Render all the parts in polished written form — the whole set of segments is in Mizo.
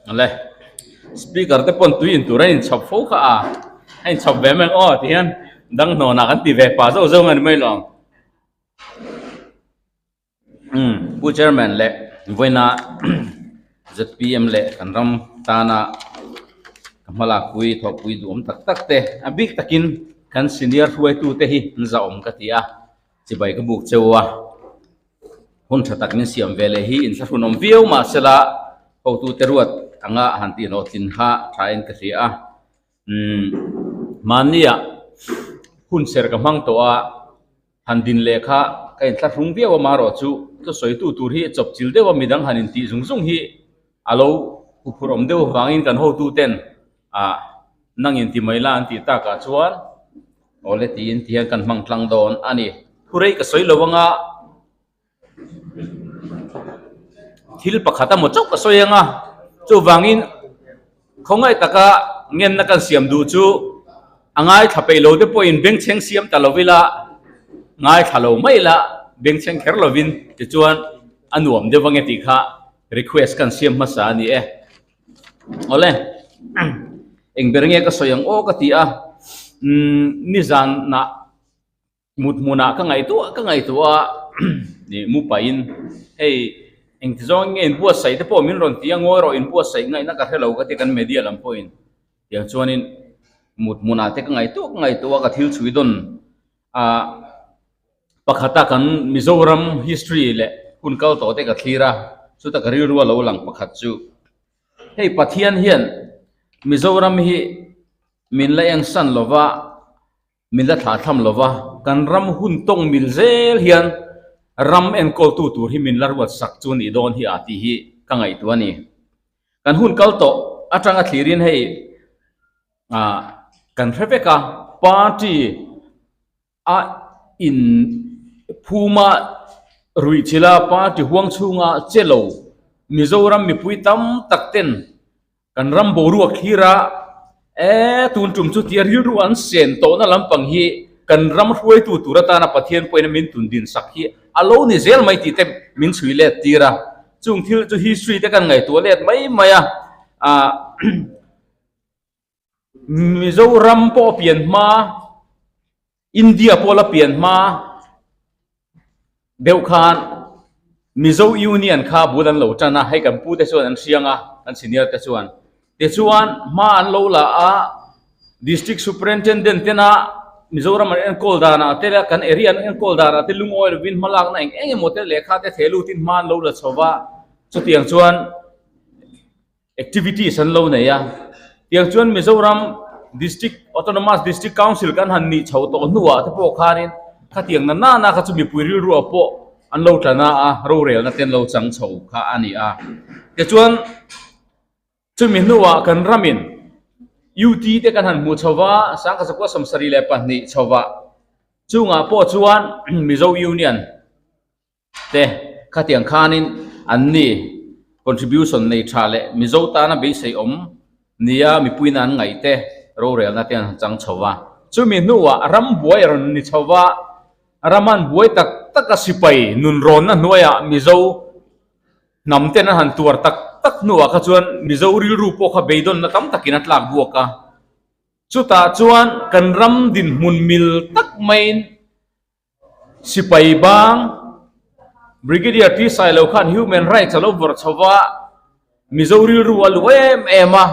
Le speaker te pawn tui in tur a inchhawp fo kha a, a inchhawp ve mai ang aw ti hian dang hnawnah kan ti ve pah zauh zauh ang a ni mai lo ang. Umm Pu Chairman leh vawiina zpm leh kan ram tana ka hmalakpui thawhpui duhawm tak tak te a bik takin kan senior hruaitu te hi an zahawm ka ti a, chibai ka buk cheu a. Hun tha tak min siam ve leh hi inthlahrunawm viau mahsela hotute ruat anga han tihhlawhtlin kha thain ka hria a. Umm mahnia hun ser ka hmang tawh a, han din leh kha ka inthlahrung viau a marawh chu thusawitu tur hi chawp chil deuh a midang han intih zung zung hi a lo huphurh awm deuh avangin kan hotuten ah nang inti mai la an tih takah chuan Awle tiin ti hian kan hmang tlang dawn a ni. Thurei ka sawi lo anga thil pakhat emaw chauh ka sawi anga chuvangin khawngaih taka ngenna kan siam duh chu a ngaithla peih lo te pawhin bengchheng siam ta lo ila ngaithla lo mai ila bengchheng kher lovin tichuan a nuam deuh ange tih kha request kan siam hmasa a ni e. Awle eng ber nge ka sawi ang aw ka ti a umm nizanah mut hmunah ka ngaihtuah ka ngaihtuah a ih mu pahin hei engti zawng nge inbuatsaih te pawh min rawn ti a ngawi rawh inbuatsaih ngaihna ka hrelo ka ti kan media lam pawhin tiang chuanin mut hmunah te ka ngaihtuah ka ngaihtuah a ka thil chhui dawn ah pakhata kan Mizoram history leh hun kal tawh te ka thlir a chuta ka rilru a lo lang pakhat chu hei Pathian hian Mizoram hi min la eng san lo va min la thlah thlam lo va kan ram hun tawng mil zel hian ram enkawltu tur hi min la ruat sak chu a nih dawn hi a tih hi ka ngaihtuah a ni. Kan hun kal tawh atanga thlirin hei ah kan hre vek a party a in phuma ruih chila party huang chhunga che lo Mizoram mipui tam tak ten kan ram boruak thlir a e tun tum chu tia rilru an sen tawhna lampang hi kan ram hruaitu tur atana Pathian pawhin min tun din sak hi a lo ni zel mai tih te min chhui let tir a chung thil chu history te kan ngaihtuah let mai mai a ah Mizoram pawh a pian hma, India pawh la pian hma deuh khan Mizo Union kha bul an lo tan a, hei kan pute chuan an hriang a, kan senior te chuan. Tichuan hma an lo la a, District Superintendent tena Mizoram an enkawl danah te leh kan area an enkawl danah te lungawi lovin hmalakna eng eng emaw te lehkha te theh lutin hma an lo la chho va, chutiang chuan Activities an lo nei a, tiang chuan Mizoram District Autonomous District Council kan han nih chho tawh hnuah te pawh khanin khatiang na nana kha chu mipui rilruah pawh an lo tla na a, rorelna te an lo chang chho kha a ni a. Tichuan chumi hnuah kan ramin UT te kan han hmuh chho va, Sangkachakua 72 chhovah chungah pawh chuan Mizo Union, te khatiang khanin an ni contribution nei tha leh Mizo tana beisei awm nia mipuina an ngaih te rorelna te an han chang chho va. Chumi hnuah ram buai a rawn ni chho va, ram an buai tak tak a sipai nunrawnna hnuaiah Mizo hnam ten an han tuar tak tak hnuah kha chuan Mizo rilru pawh kha beidawnna tam takin a tlak buak a. Chutah chuan kan ram dinhmun mil tak maiin Sipai bang Brigadier T Sailo khan Human Rights a lo vawrh chho va, Mizo rilru a lu em em a,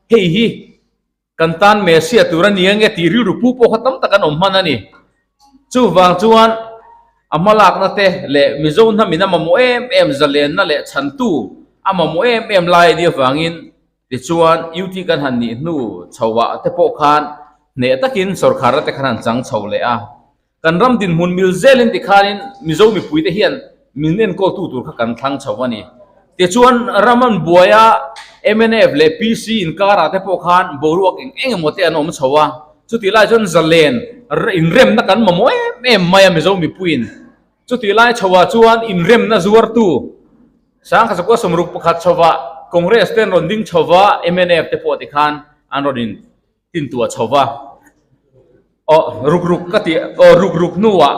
hei hi kan tan Messiah tur a ni ange tih rilru pu pawh kha tam tak an awm hman a ni. Chuvang chuan a hmalakna te leh Mizo hnamin a mamawh em em zalenna leh chhantu a mamawh em em lai a nih avangin tichuan UT kan han nih hnu chhoah te pawh khan hneh takin sawrkharna te khan han chang chho leh a. Kan ram dinhmun mil zelin tikhanin Mizo mipuite hian min enkawltu tur kha kan thlang chho a ni. Tichuan ram an buai a, mnf leh PC inkarah te pawh khan boruak eng eng emaw te an awm chho a. Chutih lai chuan zalen inremna kan mamawh em em mai a Mizo mipuiin. Chutih lai chhoah chuan inremna zuartu Sangkha 61 chhovah Congress te an rawn ding chho va, mnf te pawh tikhan an rawn in tintuah chho va. Aw ruk ruk ka tih aw ruk ruk hnuah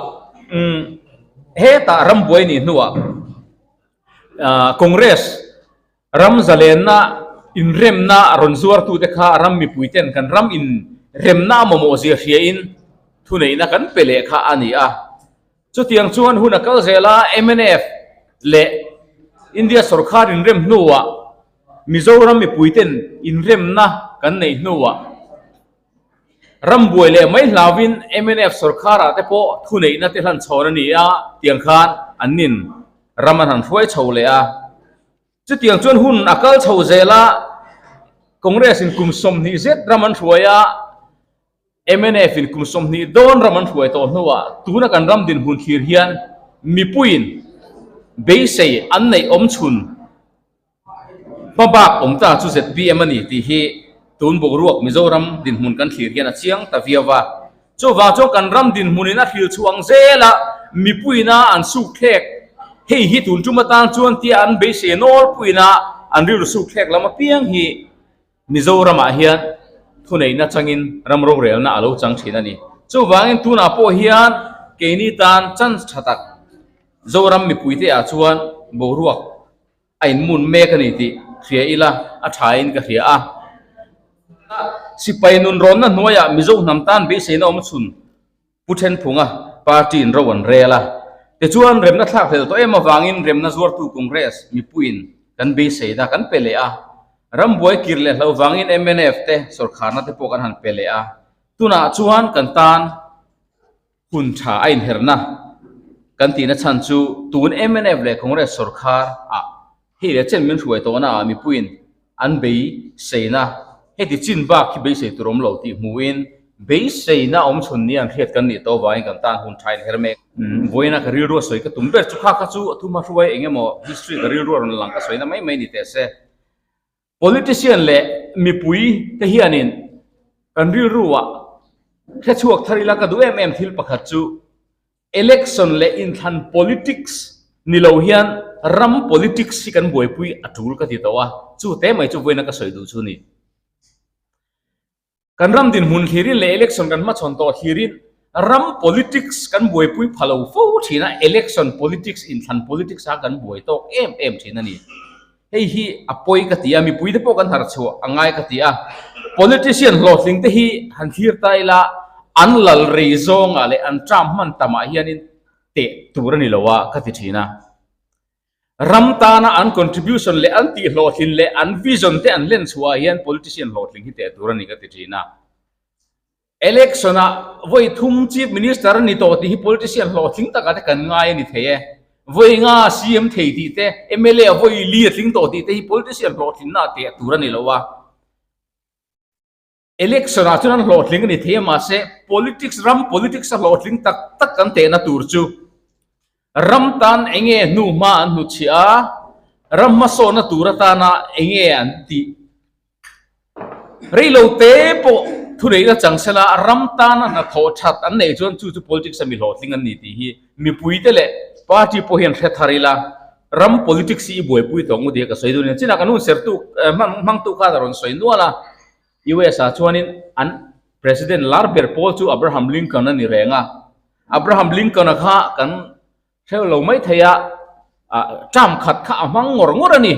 umm hetah rambuai nih hnuah ah Congress ram zalenna. Inremna rawn zuartute kha ram mipuiten kan ram inremna a mamawh zia hriain thuneihna kan pe leh kha a ni a. Chutiang chuan hun a kal zel a, mnf leh India sawrkar inrem hnuah Mizoram mipuiten inremna kan neih hnuah ram buai leh mai hlauin mnf sawrkarah te pawh thuneihna te hlan chhawn a ni a, tiang khan an nin ram an han hruai chho leh a. Chutiang chuan hun a kal chho zel a, Congress in kum 20 zet ram an hruai a, mnf in kum 20 dawn ram an hruai tawh hnuah tuna kan ram dinhmun thlir hian mipuiin beisei an neih awm chhun hma bak awm ta chu zpm a ni tih hi tun boruak Mizoram dinhmun kan thlir hian a chiang ta viau a. Chuvang chuan kan ram dinhmunin a hril chhuah ang zel a, mipuiina an sukthlek hei hi tun tum atan chuan tia an beisei nawlpuiina an rilru sukthlek lam apiang hi Mizoramah hian thuneihna changin ram rorelna a lo chang thin a ni. Chuvangin tunah pawh hian keini tan chance tha tak Zoram mipuite ah chuan boruak a inmun mek a ni tih hria ila a thain ka hria a. Sipai nun rawnna hnuaiah Mizo hnam tan beiseina awm chhun Pu Thenphunga party in ro an rel a. Tichuan remna thlak hlel tawh em avangin remna zuartu Congress mipuiin kan beiseina kan pe leh a. Rambuai kir leh hlo vangin mnf te sawrkharna te pawh kan han pe leh a. Tunah chuan kan tan Hun tha a inherna kan tihna chhan chu tun mnf leh Congress sawrkhar ah hei leh chen min hruai tawhna ah mipuiin an beiseina heti chin bak hi beisei tur awm lo tih hmuhin beiseina awm chhun nia an hriat kan nih tawh avangin kan tan hun tha inher mek. Vawiina ka rilru a sawi ka tum ber chu kha kha chu a thuma hruai eng emaw history ka rilru a rawn lang ka sawina mai mai ni teh se. Politician leh mipui te hianin kan rilruah hrechhuak thar ila ka duh em em thil pakhat chu election leh inthlan politics ni lo hian ram politics hi kan buaipui a tul ka ti tawh a, chu te mai chu vawiina ka sawi duh chu ni. Kan ram dinhmun thlirin leh election kan hmachhawn tawh thlirin ram politics kan buaipui pha lo fo thin a, election politics, inthlan politics a kan buai tawk em em thin a ni. Hei hi a pawi ka ti a, mipuite pawh kan harh chhuah a ngai ka ti a. Politician hlawhtling te hi han thlir ta ila an lal rei zawngah leh an term hman tamah hianin teh tur a ni lo a ka ti thin a. Ram tana an contribution leh an tihhlawhtlin leh an vision te an hlen chhuah ah hian politician hlawhtling hi teh tur a ni ka ti thin a. Election ah vawi thum Chief Minister a ni tawh tih hi politician hlawhtling takah te kan ngai a ni thei e. Vawi nga CM thei tih te, mla a vawi li a tling tawh tih te hi politician hlawhtlinna ah teh tur a ni lo a. Election ah chuan an hlawhtling a ni thei a mahse politics ram politics a hlawhtling tak tak kan tehna tur chu ram tan enge hnu hma an hnuchhiah a, ram hmasawnna tur atana enge an tih rei lo te pawh thuneihna chang sela ram tana hnathawh that an neih chuan chu chu politics a mi hlawhtling an ni tih hi mipuite leh party pawh hian hre thar ila ram politics hi i buaipui tawh ngawt hi ka sawi dun a ni. Chinah kan hun sertu hmangtu khan a rawn sawi nual a. US ah chuanin an President lar ber pawl chu Abraham Lincoln a ni reng a. Abraham Lincoln-a kha kan hreu lo mai thei a, term khat kha a hmang ngawr ngawr a ni.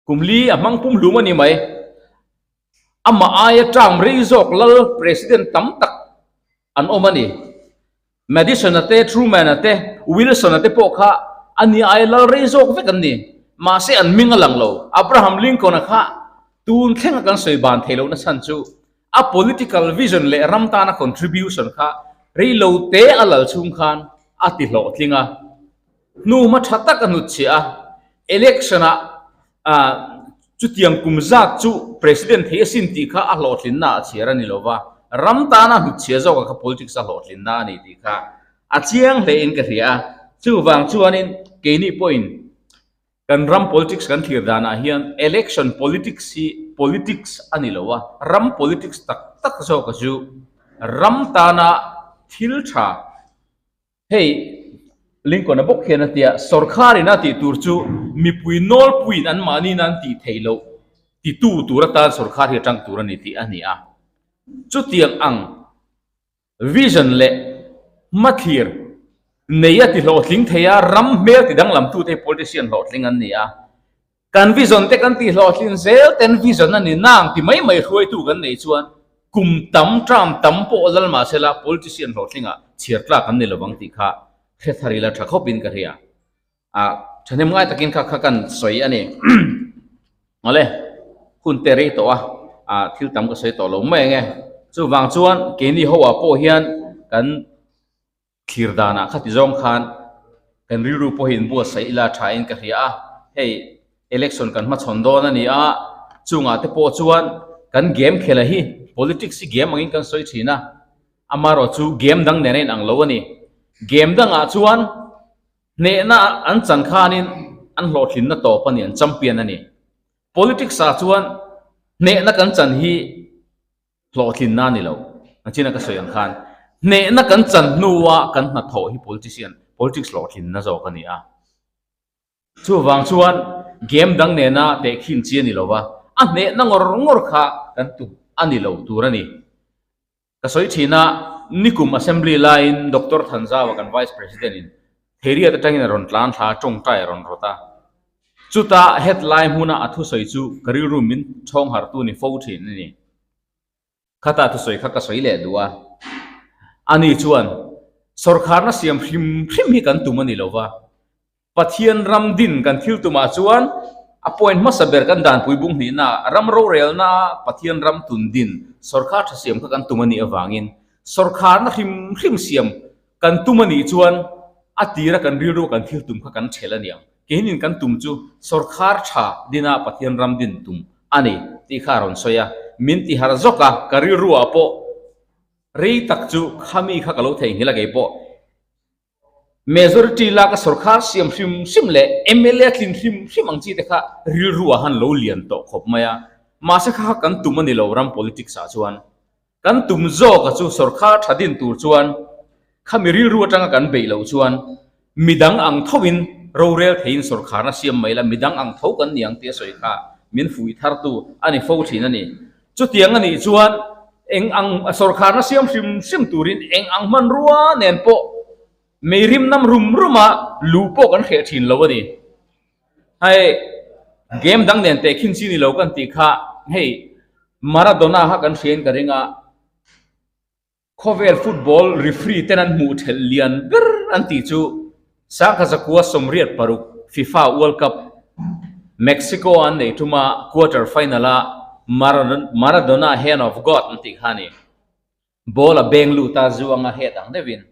Kum li a hmang pum hlum a ni mai. Amah aia term rei zawk lal President tam tak an awm a ni. Madison-a te, Truman-a te, Wilson-a te pawh kha a ni aia lal rei zawk vek an ni. Mahse an hming a lang lo. Abraham Lincoln-a kha tun thlenga kan sawi ban theih lohna chhan chu a political vision leh ram tana contribution kha rei lo te a lal chhung khan a ti hlawhtling a. Hnuhma tha tak a hnutchhiah a, election-ah chutiang kum zat chu President thei asin tih kha a hlawhtlinna a chhiar a ni lo va, ram tana hnutchhiah zawkah kha politics a hlawhtlinna a ni tih kha a chiang hlein ka hria a. Chuvang chuanin keini pawhin kan ram politics kan thlir danah hian election politics hi politics a ni lo a, ram politics tak tak zawka chu ram tana thil tha, Hei Lincoln-a bawk hian a ti a, Sawrkharin a tih tur chu mipui nawlpuiin anmahniin an tih theih loh titu tur atan sawrkhar hi a tang tur a ni tih a ni a. Chutiang ang vision leh hmathlir nei a ti hlawhtling thei a, ram hmel ti danglamtute hi politician hlawhtling an ni a. Kan vision te kan tih hlawhtlin zel ten vision a ni nang ti mai mai hruaitu kan neih chuan kum tam term tam pawh lal mahsela politician hlawhtlingah chhiar tlak kan ni lovang tih kha hre thar ila tha khawpin ka hria. A thahnem ngai takin kha kha kan sawi a ni. Awle, hun te rei tawh a, a thil tam ka sawi tawh lo mai ang e. Chuvang chuan keini ho ah pawh hian kan thlir danah khati zawng khan kan rilru pawh hi inbuatsaih ila tha in ka hria a, hei election kan hmachhawn dawn a ni a, chungah te pawh chuan kan game khela hi politics hi game angin kan sawi thin a, amaherawh chu game dang nen a inang lo a ni. Game dangah chuan hnehna an chan khanin an hlawhtlinna tawp a ni, an champion a ni. Politics ah chuan hnehna kan chan hi Hlawhtlinna a ni lo. Nachina ka sawi ang khan hnehna kan chan hnua kan hnathawh hi politician, politics hlawhtlinna zawk a ni a. Chuvang chuan game dang nena tehkhin chi a ni lo va, a hnehna ngawr ngawr kha kan tum a ni lo tur a ni. Ka sawi thin a, nikum assembly laiin Doctor Thanzawa kan Vice President in Theiriat atangin a rawn tlan thla a, tawngtai a rawn rawt a. Chuta hetlai hmuna a thusawi chu ka rilru min chhawng harhtu ni fo thin a ni. Khata thusawi kha ka sawi leh duh a. Ani chuan, Sawrkharna siam hrim hrim hi kan tum a ni lo va. Pathian ram din kan thil tumah chuan a point hmasa ber kan danpui bung hnihna, ram rorelna Pathian ram tun din sawrkhar tha siam kha kan tum a nih avangin sawrkharna hrim hrim siam Kan tum a nih chuan a tira kan rilru kan thil tum kha kan ṭhelh a ni ang. Keinin kan tum chu sawrkhar ṭha dina Pathian ram din tum a ni tih kha a rawn sawi a. Min ti harh zawk a, ka rilruah pawh rei tak chu khami kha ka lo theihnghilh a kei pawh. Majority laka sawrkhar siam hrim hrim leh mla tlin hrim hrim ang chi te kha rilruah han lo lian tawh khawp mai a. Mahse kha kha kan tum a ni lo ram politics ah chuan. Kan tum zawka chu sawrkhar tha din tur chuan khami rilru atanga kan beih loh chuan midang ang thoin rorel theiin sawrkharna siam mai la, midang ang tho kan ni ang tih a sawi kha min fuih thartu a ni fo thin a ni. Chutiang a nih chuan eng ang sawrkharna siam hrim hrim turin eng ang hmanrua nen pawh meirim nam rum ruma luh pawh kan hreh thin lo a ni. Hei game dang nen tehkhin chi ni lo kan tih kha hei Maradona kha kan hriain ka ring a, khawvel football referee ten an hmuh thelh lian ber an tih chu Sangkhat zakua 86 FIFA World Cup Mexico an neih ṭuma quarter final a Maradona hand of God an tih kha a ni. Ball a beng lut a zu anga head ang deuhin.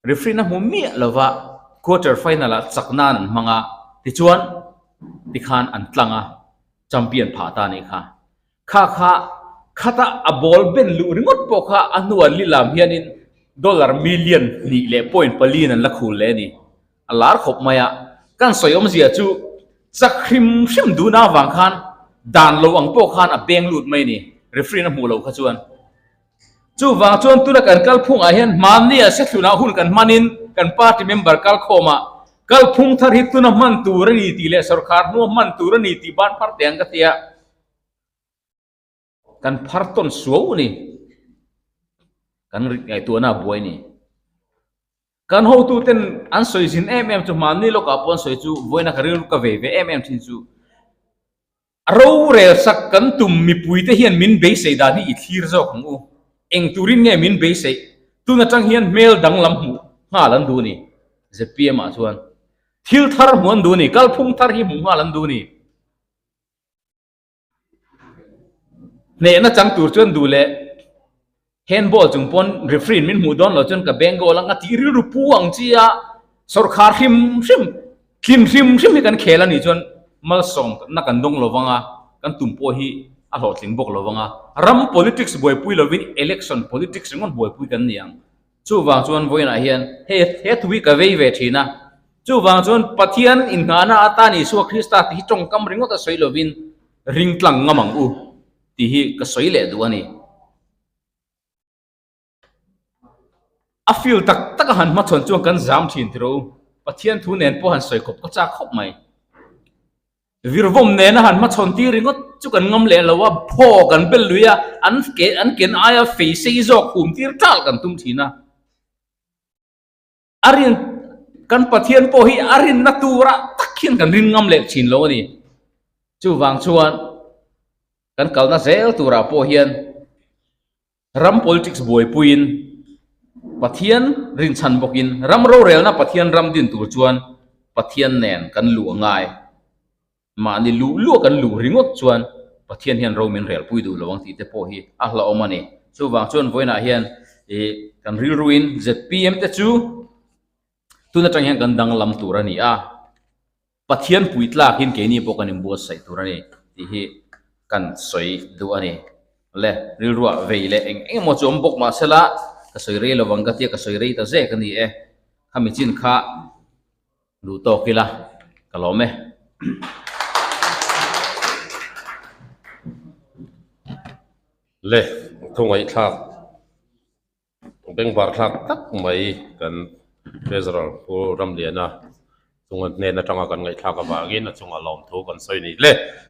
Referee na hmu miah lova quarter final ah chak nan an hmang a, tichuan tikhan an tlang a, champion phah ta anih kha. Kha kha khata a ball ben luh ringawt pawh kha a hnuah lilam hianin dollar million hnih leh point pali in an la khul leh a ni. A lar khawp mai a, kan sawi awmzia chu chak hrim hrim duhna avang khan dan lo ang pawh khan a beng lut mai a ni, referee na hmuh loh kha chuan. Chuvang chuan tuna kan kalphungah hian hmannia Sethlunah hun kan hmanin kan party member kalkhawmah kalphung thar hi tuna hman tur a ni tih leh sawrkhar hnua hman tur a ni tih ban phar teh ang ka ti a, kan phar tawn suau a ni. Kan ngaihtuahna a buai a ni. Kan hotuten an sawi zin em em chu hmanni lawkah pawh an sawi chu vawiina ka rilru ka vei ve em em thin chu A rorel sak kan tum mipuite hian min beisei dan hi i thlir zawk ang u. Eng turin nge min beiseih? Tun atang hian hmel danglam hmuh nghal an duh a ni. Zpm ah chuan thil thar hmuh an duh a ni, kalphung thar hi hmuh nghal an duh a ni. Hnehna chang tur chuan duh leh Handball chung pawn referee in min hmuh dawn lo chuan ka beng goal ang a tih rilru pu ang chi a, sawrkhar hrim hrim, tlim hrim hrim hi kan khel a nih chuan malsawm na kan dawng lo vang a, kan tum pawh hi a hlawhtling bawk lo vang a, ram politics buaipui lovin election politics ringawt buaipui kan ni ang. Chuvang chuan vawiinah hian hei he thu hi ka vei ve thin a, chuvang chuan Pathian inngahna atan Isua Krista tih hi tawngkam ringawt a sawi lovin ringtlang ngam ang u tih hi ka sawi leh duh a ni. A feel tak tak a han hmachhawn chuan kan zam thin tiro. Pathian thu nen pawh han sawi khawp ka chak khawp mai. Virvawm nena han hmachhawn tir ringawt chu kan ngam leh lo a, phaw kan bel lui a, an ke an ken aia fei sei zawk hum tir tal kan tum thin a. A rin kan Pathian pawh hi a rinna tura tak hian kan rin ngam leh thin lo a ni. Chuvang chuan kan kalna zel turah pawh hian ram politics buaipuiin Pathian rinchhan bawkin ram rorelna Pathian ram din tur chuan Pathian nen kan luh a ngai. Mahni luh luh a kan luh ringawt chuan Pathian hian ro min relpui duh lo ang tih te pawh hi a hlauhawm a ni. Chuvang chuan vawiinah hian ih kan rilruin zpm te chu tun atang hian kan danglam tur a ni a. Pathian pui tlakin keini pawh kan inbuatsaih tur a ni tih hi kan sawi duh a ni. Le, rilruah vei leh eng eng emaw chu awm bawk mah sela ka sawi rei lovang ka tia ka sawi rei ta zek a ni e. Khami chin kha duh tawk ila ka lawm e. Le, thungaihthlak. Bengvar thlak tak mai kan Treasurer Pu Ramliana chunga hnen atanga kan ngaihthlak avangin a chungah lawmthu kan sawi ni le.